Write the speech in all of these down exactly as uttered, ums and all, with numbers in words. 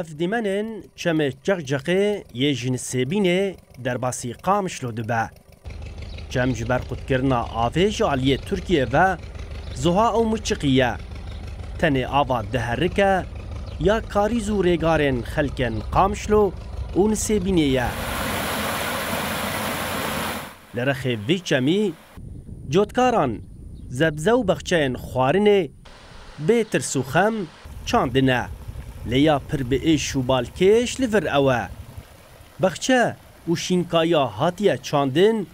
Ev dîmenên çemê Çeqçeqê yê ji Nisêbînê derbasî Qamişlo dibe. Çem ji ber qutkirina avê ji aliyê Tirkiyê ve zuha û miçiqî ye. Tenê ava diherike ya karîz û rêgarên xelkên Qamişlo û Nisêbînê ye. Li rexê vî çemî cotkaran zebze û bexçeyên xwarinê bê tirs û xem çandine. Lê ya pir bi êş û balkêş li vir ew e. Bexçe û şînkaya hatiye çandin,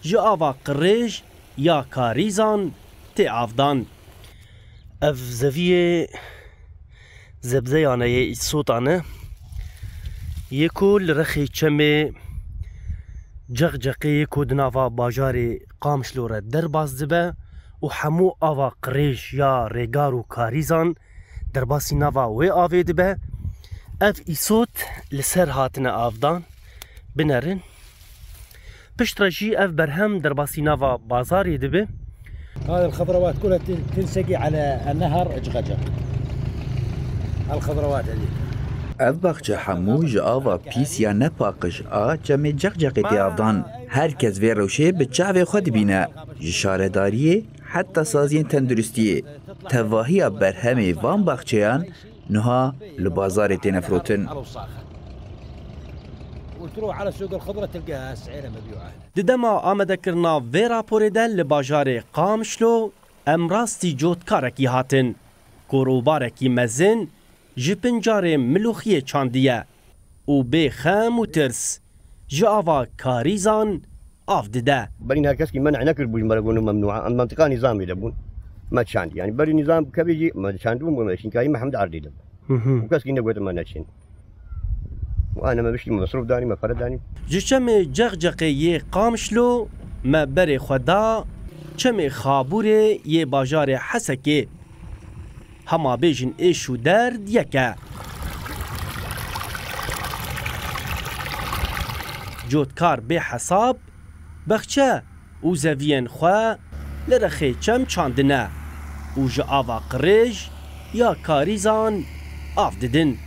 ji ava qirêj ya karîzan tê avdan. Ev zeviyê zebzeyane yê îsotan e, yê ku li rexê çemê Ceqceqê yê ku di nava bajarê Qamişlo re derbas dibe û hemû ava qirêj ya rêgar û karîzan derbasî nava wê avê dibe. Ev îsot li ser hatine avdan, binerin. Piştre jî ev berhem derbasî nava bazarê dibe. هذه الخضروات كلها تن-، تنسقي على النهر جغجق. الخضروات هذيك. Ev baxçe hemû ji ava pîs ya nepaqij a çemê Ceqceqê tê avdan. Her kes vê rewşê bi çavê xwe dibîne. Ji şaredariyê heta saziyên tenduristiyê. Tevahiya berhemê van baxçeyan niha li bazarê têne firotin. وتروح على سوق الخضرة تلقاها سعيرة مبيوعة. Di dema amadekirina vê raporê de li bajarê Qamişlo em rastî cotkarekî hatin ku rûbarekî mezin ji pincarê milûxiyê çandiye û bê xem û tirs ji ava karîzan av dide. Berî her keskî men'e nekir bû ji me re got memnû. Em mentiqa nîzamê de bûn. Me çand. Yani berî nîzam kevê jî me çandibûn, me şînkayî me hemd erdê de bû. Hı hı. Û keskî negot me neçin. Û ane me bişkî me mesrûf danî, me pere danî. Ji çemê Ceqceqê yê Qamişlo me berê xwe da çemê Xabûrê yê bajarê Hesekê. Hema bêjin êş û derd yek e. Cotkar bê hesab, bexçe û zeviyên xwe li rexê çem çandine û ji ava qirêj ya karîzan av didin.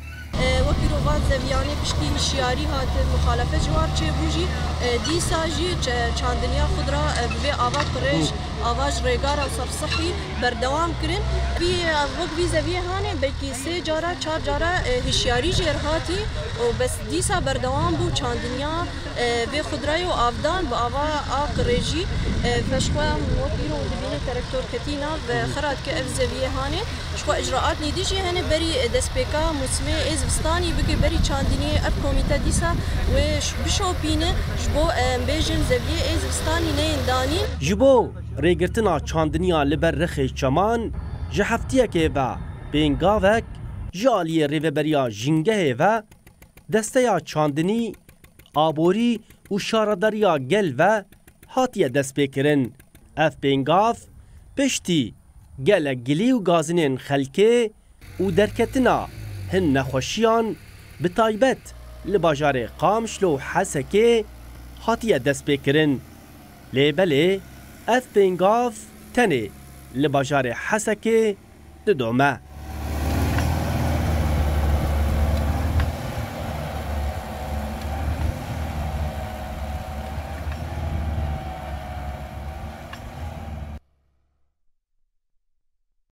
E, wekî rovan zeviyanê piştî hişyarî hatin, muxalefe ji wan çêbû jî, e, dîsa jî çe-, çandiniya xudra, e, bi vê ava qirêj, ava ji rêgara sersihî berdewam kirin. Vî, e, wek vî zeviyê hanê belkî sê cara, çar cara, e, hişyarî jê re hatî û bes dîsa berdewam bû çandiniya, e, vê xudrayê û avdan bi ava a qirêjî, e, veşxwe wek îro dibîne terektor ketîna ve xera dike ev zeviyê hanê. Ji xwe icraatnî dî jî hene berî destpêka mûsimê ê zivistanî bike berî çandiniyê ev komîte dîsa wê ş-, bişopîne ji bo, em bêjin zeviyê ê zivistanî neyên danîn. Ji bo rêgirtina çandiniya li ber rexê çeman ji heftiyekê ve pêngavek ji aliyê Rêveberiya Jîngehê ve Desteya Çandinî, Aborî û Şaredariya Gel ve hatiye destpêkirin. Ev pêngav piştî gelek gilî û gazinên xelkê û derketina hin nexweşiyan bi taybet li bajarê Qamişlo û Hesekê hatiye destpêkirin. Lê belê ev pêngav tenê li bajarê Hesekê didome.